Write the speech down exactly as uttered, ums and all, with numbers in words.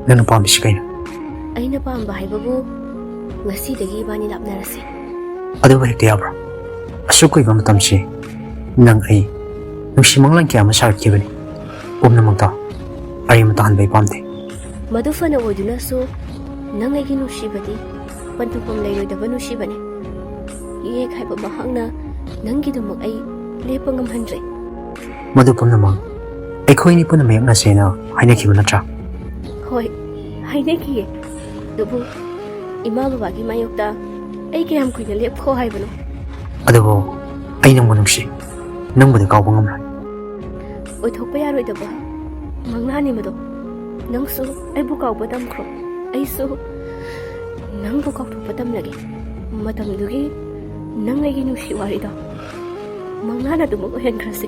ꯅꯪꯅ ꯄꯥꯝꯃꯤꯁꯤ ꯀꯩꯅꯣ? ꯑꯩꯅ ꯄꯥꯝꯕ ꯍꯥꯏꯕꯕꯨ ꯉꯁꯤꯗꯒꯤ ꯏꯕꯥꯅꯤ ꯂꯥꯞꯅꯔꯁꯤ꯫ ꯑꯗꯨꯕꯨ ꯍꯦꯛꯇ ꯌꯥꯕ꯭ꯔꯥ? ꯑꯁꯨꯛ ꯀꯨꯏꯕ ꯃꯇꯝꯁꯤ ꯅꯪ ꯑꯩ ꯅꯨꯡꯁꯤ ꯃꯪꯂꯥꯟ ꯀꯌꯥ ꯑꯃ ꯁꯥꯔꯛꯈꯤꯕꯅꯤ꯫ ꯄꯨꯝꯅꯃꯛꯇ ꯑꯔꯦꯝꯕ ꯇꯥꯍꯟꯕ ꯑꯩ ꯄꯥꯝꯗꯦ꯫ ꯃꯗꯨ ꯐꯅ ꯑꯣꯏꯗꯨꯅꯁꯨ, ꯅꯪ ꯑꯩꯒꯤ ꯅꯨꯡꯁꯤꯕꯗꯤ ꯄꯟꯊꯨꯡꯐꯝ ꯂꯩꯔꯣꯏꯗꯕ ꯅꯨꯡꯁꯤꯕꯅꯤ꯫ ꯏꯌꯦꯛ ꯍꯥꯏꯕ ꯃꯍꯥꯛꯅ ꯅꯪꯒꯤꯗꯃꯛ ꯑꯩ ꯂꯦꯞꯄ ꯉꯝꯍꯟꯗ꯭ꯔꯦ꯫ ꯃꯗꯨ ꯄꯨꯝꯅꯃꯛ ꯑꯩꯈꯣꯏꯅꯤ ꯄꯨꯟꯅ ꯃꯥꯌꯣꯛꯅꯁꯦꯅ ꯍꯥꯏꯅꯈꯤꯕ ꯅꯠꯇ꯭ꯔꯥ? ꯍꯣꯏ, ꯍꯥꯏꯅꯈꯤꯌꯦ꯫ ꯑꯗꯨꯕꯨ ꯏꯃꯥ ꯕꯕꯥꯒꯤ ꯃꯥꯌꯣꯛꯇ ꯑꯩ ꯀꯌꯥꯝ ꯀꯨꯏꯅ ꯂꯦꯞꯈꯣ ꯍꯥꯏꯕꯅꯣ? ꯑꯗꯨꯕꯨ ꯑꯩ ꯅꯪꯕꯨ ꯅꯨꯡꯁꯤ, ꯅꯪꯕꯨꯗꯤ ꯀꯥꯎꯕ ꯉꯝꯂꯣꯏ꯫ ꯑꯣꯏꯊꯣꯛꯄ ꯌꯥꯔꯣꯏꯗꯕ ꯃꯪꯂꯥꯟꯅꯤ ꯃꯗꯣ꯫ ꯅꯪꯁꯨ ꯑꯩꯕꯨ ꯀꯥꯎꯕ ꯇꯝꯈ꯭ꯔꯣ, ꯑꯩꯁꯨ ꯅꯪꯕꯨ ꯀꯥꯎꯊꯣꯛꯄ ꯇꯝꯂꯒꯦ꯫ ꯃꯇꯝꯗꯨꯒꯤ ꯅꯪ ꯑꯩꯒꯤ ꯅꯨꯡꯁꯤ ꯋꯥꯔꯤꯗꯣ ꯃꯪꯂꯥꯟ ꯑꯗꯨꯃꯛ ꯑꯣꯏꯍꯟꯈ꯭ꯔꯁꯤ꯫